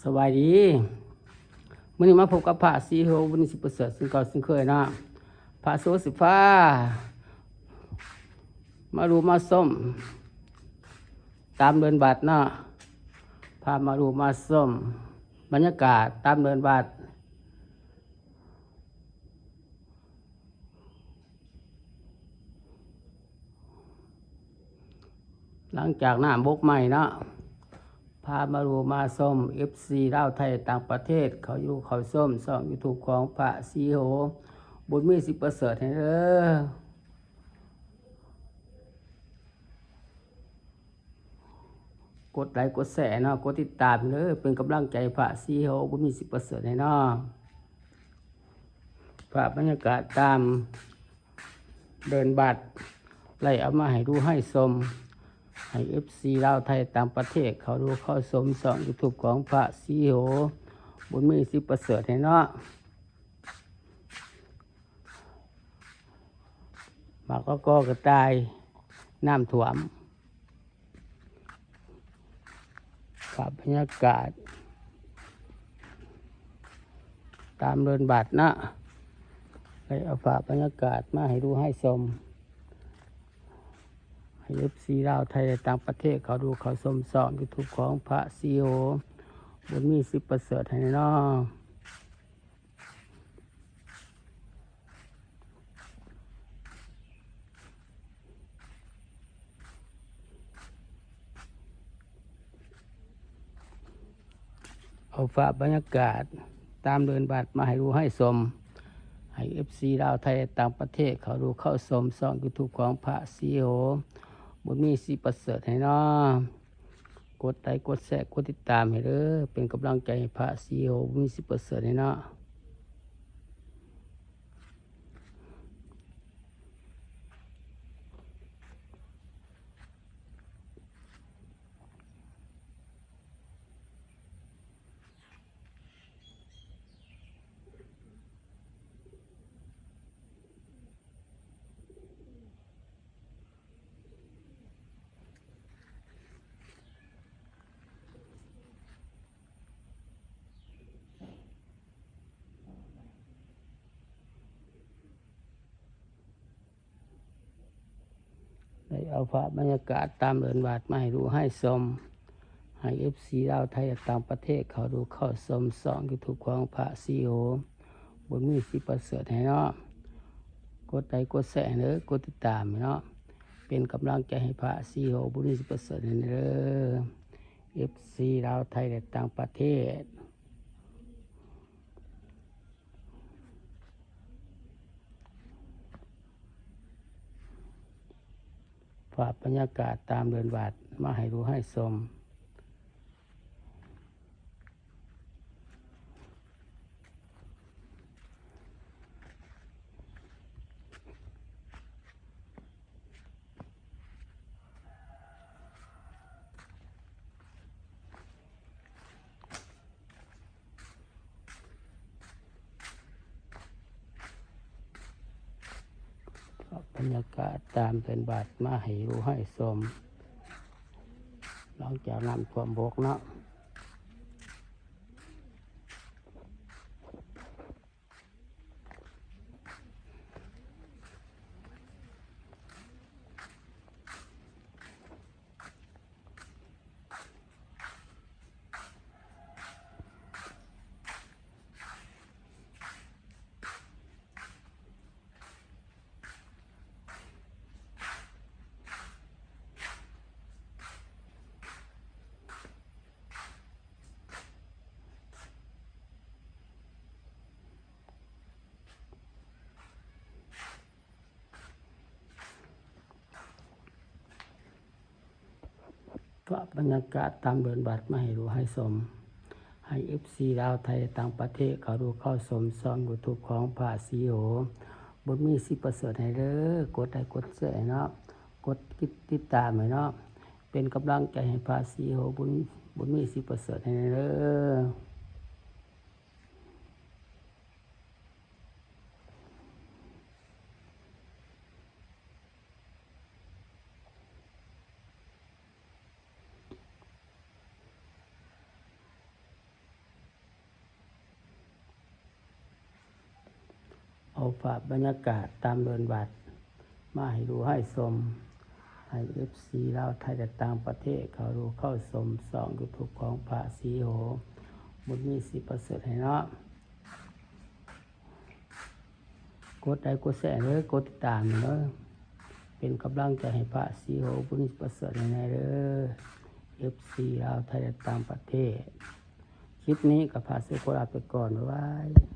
ສະບາຍດີ ມື້ນີ້ມາພົບກັບພະສີໂຫ ບຸນມີ ສີປະເສີດ ເຊັ່ນເກົ່າເຊັ່ນເຄີຍເນາະ. ພະສີໂຫຊິພາມາດູມາຊົມຕາມເດີ່ນວັດເນາະ, ພາມາດູມາຊົມບັນຍາກາດຕາມເດີ່ນວັດ. ຫຼັງຈາກນ້ຳບົກໃໝ່ເນາະ, ພາມາດູມາຊົມ ເອັຟຊີ ລາວ ໄທ ຕ່າງປະເທດ ເຂົ້າຢູ່ເຂົ້າຊົມຊ່ອງຢູທູບຂອງພະສີໂຫ ບຸນມີ ສີປະເສີດ ໃຫ້ເດີ. ກົດໄລກົດແຊເນາະ, ກົດຕິດຕາມເດີ ເປັນກຳລັງໃຈພະສີໂຫ ບຸນມີ ສີປະເສີດ ໃຫ້ເນາະ. ພາບບັນຍາກາດຕາມເດີ່ນວັດ ໄລ່ເອົາມາໃຫ້ດູໃຫ້ຊົມ ໃຫ້ ເອັຟຊີ ລາວ ໄທ ຕ່າງປະເທດ ເຂົ້າດູເຂົ້າຊົມຊ່ອງຢູທູບຂອງພະສີໂຫ ບຸນມີ ສີປະເສີດ ໃຫ້ເນາະ. ໝາກກະກໍກະຕ່າຍ ນ້ຳຖ້ວມ. ພາບບັນຍາກາດຕາມເດີ່ນວັດເນາະ, ໄດ້ເອົາພາບບັນຍາກາດມາໃຫ້ດູໃຫ້ຊົມ ໃຫ້ ເອັຟຊີ ລາວ ໄທ ແລະ ຕ່າງປະເທດ ເຂົ້າດູເຂົ້າຊົມຊ່ອງຢູທູບຂອງພະສີໂຫ ບຸນມີ ສີປະເສີດ ໃຫ້ເນາະ. ເອົາພາບບັນຍາກາດຕາມເດີ່ນວັດມາໃຫ້ດູໃຫ້ຊົມ ໃຫ້ ເອັຟຊີ ລາວ ໄທ ແລະ ຕ່າງປະເທດ ເຂົ້າດູເຂົ້າຊົມຊ່ອງຢູທູບຂອງພະສີໂຫ ບຸນມີ ສີປະເສີດ ໃຫ້ເນາະ. ກົດໄລກົດແຊ ກົດຕິດຕາມໃຫ້ເດີ ເປັນກຳລັງໃຈໃຫ້ພະສີໂຫ ບຸນມີ ສີປະເສີດ ໃຫ້ເນາະ. ໄດ້ເອົາພາບບັນຍາກາດຕາມເດີ່ນວັດມາໃຫ້ດູໃຫ້ຊົມ ໃຫ້ ເອັຟຊີ ລາວ ໄທ ແລະ ຕ່າງປະເທດ ເຂົ້າດູເຂົ້າຊົມຊ່ອງຢູທູບຂອງພະສີໂຫ ບຸນມີ ສີປະເສີດ ໃຫ້ເນາະ. ກົດໄລກົດແຊເດີ ກົດຕິດຕາມໃຫ້ເນາະ, ເປັນກຳລັງໃຈໃຫ້ພະສີໂຫ ບຸນມີ ສີປະເສີດ ໃຫ້ເດີ ເອັຟຊີ ລາວ ໄທ ແລະ ຕ່າງປະເທດ. ພາບບັນຍາກາດຕາມເດີ່ນວັດມາໃຫ້ດູໃຫ້ຊົມ. ພາບບັນຍາກາດຕາມເດີ່ນວັດມາໃຫ້ຮູ້ໃຫ້ຊົມ ຫຼັງຈາກນ້ຳຖ້ວມບົກເນາະ. ພາບບັນຍາກາດຕາມເດີ່ນວັດມາໃຫ້ຮູ້ໃຫ້ຊົມ ໃຫ້ເອັຟຊີລາວ ໄທ ແລະ ຕ່າງປະເທດ ເຂົ້າດູເຂົ້າຊົມຊ່ອງຢູທູບຂອງພະສີໂຫ ບຸນມີ ສີປະເສີດ ໃຫ້ເດີ. ກົດໄລກົດແຊເນາະ, ກົດຕິດ ຕິດຕາມໃຫ້ເນາະ, ເປັນກຳລັງໃຈໃຫ້ພະສີໂຫ ບຸນ ບຸນມີ ສີປະເສີດ ໃຫ້ເດີ. ເ ເອົາພາບບັນຍາກາດຕາມເດີ່ນວັດມາໃຫ້ດູໃຫ້ຊົມ ໃຫ້ເອັຟຊີລາວ ໄທ ແລະ ຕ່າງປະເທດເຂົ້າດູເຂົ້າຊົມຊ່ອງຢູທູບຂອງພະສີໂຫ ບຸນມີ ສີປະເສີດ ໃຫ້ເນາະ. ກົດໄລກົດແຊເດີ ກົດຕິດຕາມເດີ ເປັນກຳລັງໃຈໃຫ້ພະສີໂຫ ບຸນມີ ສີປະເສີດ ໃຫ້ແດ່ເດີ ເອັຟຊີລາວ ໄທ ແລະ ຕ່າງປະເທດ. ຄລິບນີ້ກໍພາສູ່ຂໍລາໄປກ່ອນ ບາຍບາຍ.